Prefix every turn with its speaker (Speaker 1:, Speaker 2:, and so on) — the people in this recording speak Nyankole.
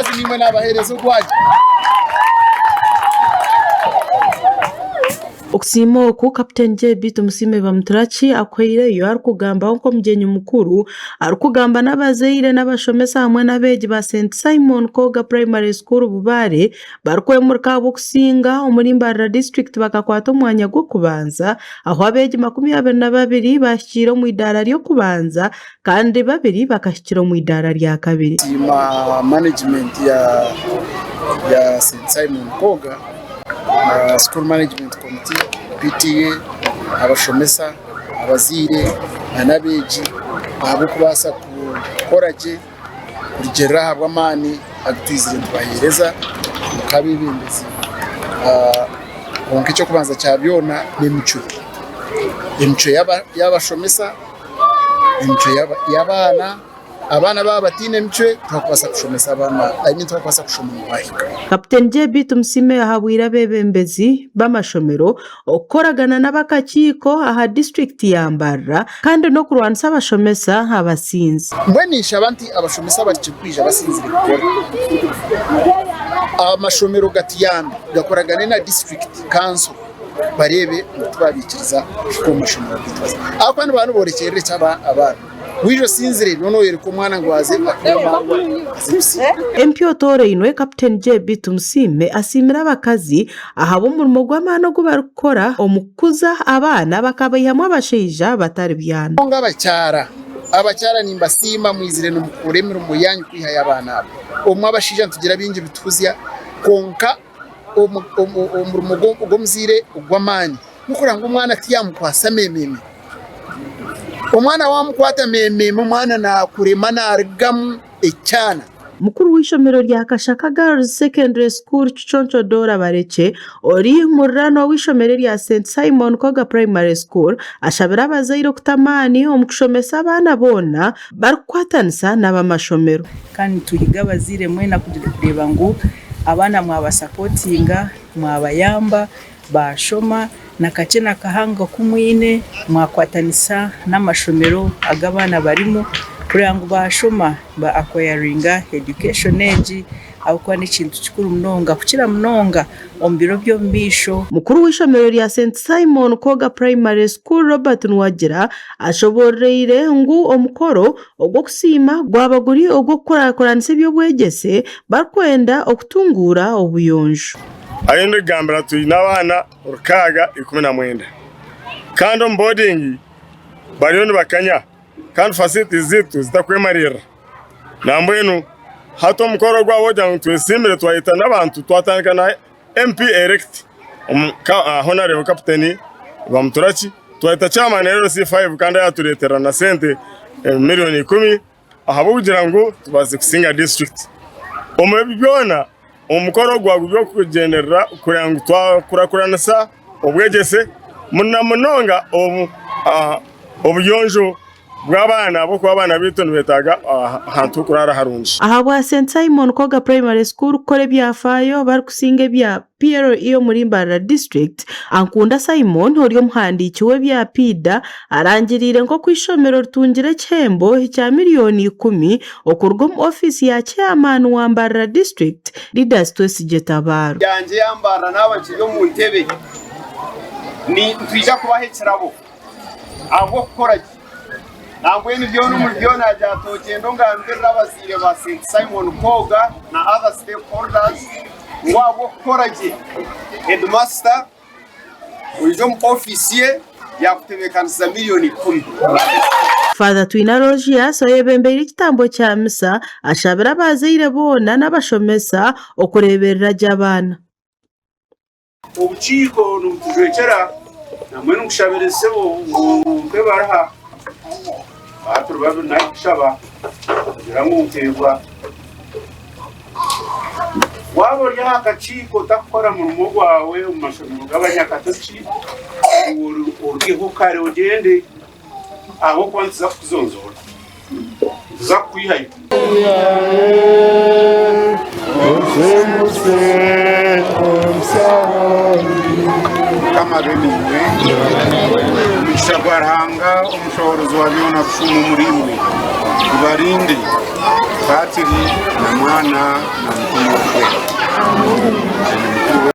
Speaker 1: Abakazi niimwe naabaheereza ogwagye.
Speaker 2: Okusiima oku, Kaputeni JB Tumusiime Bamuturaki akuhaireyo arikugambaho nk'omugyenyi mukuru arikugamba n'abazaire n'abashomesa hamwe n'abeegi ba St Simon Koga Primary School Bubare barikwemurika ahabw'okusinga omuri Mbarara disiturikiti bakakwata omwanya gw'okubanza ahu abeegi 22 baahikiire omu idaara ry'okubanza kandi babiri bakahikira omu idaara rya kabiri.
Speaker 1: Nsiima management ya ya St Simon Koga, school management committee, PTA, abashomesa, abazaire n'abeegi ahabw'okubaasa kukora gye kurugiirira ahabw'amaani agu twizire nitubaheereza nk'abeebembezi. Kwonka eky'okubanza kya byona n'emicwe, emicwe y'abashomesa. Emicwe y'abaana, abaana baaba bataine micwe tibarikubaasa kushomesa abaana, I mean tibarikubaasa kushoma ngu baahika.
Speaker 2: Kaputeni JB Tumusiime yahabwire abeebembezi b'amashomero okukoragana n'ab'akakiiko aha disiturikiti ya Mbarara kandi n'okurwanisa abashomesa abasinzi.
Speaker 1: Mbwenu ninshaba nti abashomesa barekye kwija basinzire kukora. Amashomero gatuyambe gakoragane na disiturikiti kanso. bareebe ngu tibabaikiriza kuhika omu mashomero gaitu baze. Ahabw'okuba nibaba niborekyerera eki abaana. Waija osinzire noona oyoreka omwana ngu aze akuhe amaarwa aze kusinda.
Speaker 2: MP otoorainwe, Kaputeni JB Tumusiime asiimire abakazi ahabw'omurimo gw'amaani ogu barikukora omu kukuza abaana bakabaihamu abashaija batari byana.
Speaker 1: Kwonka abakyara, abakyara nimbasiima mwizire nimukora emirimo yaanyu kwihayo abaana abo. Obumwe abashaija nitugira bingi bituhuzya kwonka Omurimo gw'omuzaire ogw'amaani n'okureba ngu omwana tiyamukwatsa memeeme. Omwana wamukwata memeeme omwana nakurema narugamu ekyana.
Speaker 2: Mukuru w'eishomero rya Kashaka Girls Secondary School Kiconco Dorah Barekye ori muriranwa w'eishomero erya St Simon Koga Primary School ashabire abazaire okuta amaani omu kushomesa abaana boona barikukwatanisa n'ab'amashomero.
Speaker 3: Kandi nituhiga abazaire mwena kureeba ngu abaana mwabasapotinga, mwabayamba baashoma, na kakye na kahango aku mwine mwakwatanisa n'amashomero agu abaana barimu kureeba ngu baashoma ba akwayaringa education egi ahabw'okuba n'ekintu kikuru munonga kukira munonga omu biro by'omu maisho.
Speaker 2: Mukuru w'eishomero rya St Simon Koga Primary School Robert Nuwagira ashoboororeire ngu omukoro ogw'okusiima gwaba guri ogw'okukurakuranisa eby'obwegyese barikwenda okutunguura obuyonjo.
Speaker 4: Ahi ndikugambira twine abaana 619 kandi omu boarding bariyo nibakanya kandi facilities zaitu zitakwemariirira. Nambwenu hati omukoro ogu ahabw'okugira ngu twesiimire twayeta n'abantu twatandika na MP elect Honarebo Kaputeni Bamuturaki twayeta chairman LC5 kandi ayatureetera na sente milioni ikumi ahabw'okugira ngu tubaase kusinga disiturikiti. Omu ebi byona omukoro gwaba guri ogw'okugyenderera kureba ngu twakurakuranisa obwegyese na munonga obuyonjo bw'abaana ahabw'okuba abaana baitu nibetaaga ahantu h'okuraara harungi.
Speaker 2: Ahabwa St Simon Koga Primary School kukora ebyafaayo barikusinga ebya PLE omuri Mbarara District, Ankunda Simon ori omuhandiiki w'ebya PIDA arangiriire nk'oku eishomero ritungire ekihembo ekya miriyoni ikumi okuruga omu ofiisi ya Chairman wa Mbarara District, Didas Twesigye Tabaro.
Speaker 5: Yangye ya Mbarara naaba nkiri omu ntebe, nitwija kubaha ekirabo. Ahabw'okukora gye. Nambwenu byona omuri byona yaagira ati, Ogyende ongambirire abazaire ba Saint Simon Koga na other stakeholders ngu ahabw'okukora gye, headmaster oije omu ofiisi ye yaakutebeekanisiza milioni ikumi.
Speaker 2: Father Twine Aloysius oyebembeire ekitambo kya misa ashabire abazaire boona n'abashomesa okureeberera gye abaana.
Speaker 6: Obukiiko nibutujwekyera nambwenu nkushabire sebo ngu ompe ebaruha aha turi babiri nakushaba kugira ngu nteebwa. Waaba ori aha kakiiko otakukora murimo gwawe omu mashomero g'abanyakatoki orugeho kare ogyende ahabw'okuba nituza kukuzonzoora nituza kukwihayo.
Speaker 1: Mukama abe naimwe.
Speaker 7: Omugisha gwa Ruhanga omushohorozi wa byona gushuume omuriimwe, gubarinde, Patiri na Mwana na Mutima Orikwera. Mugyenyi mukuru.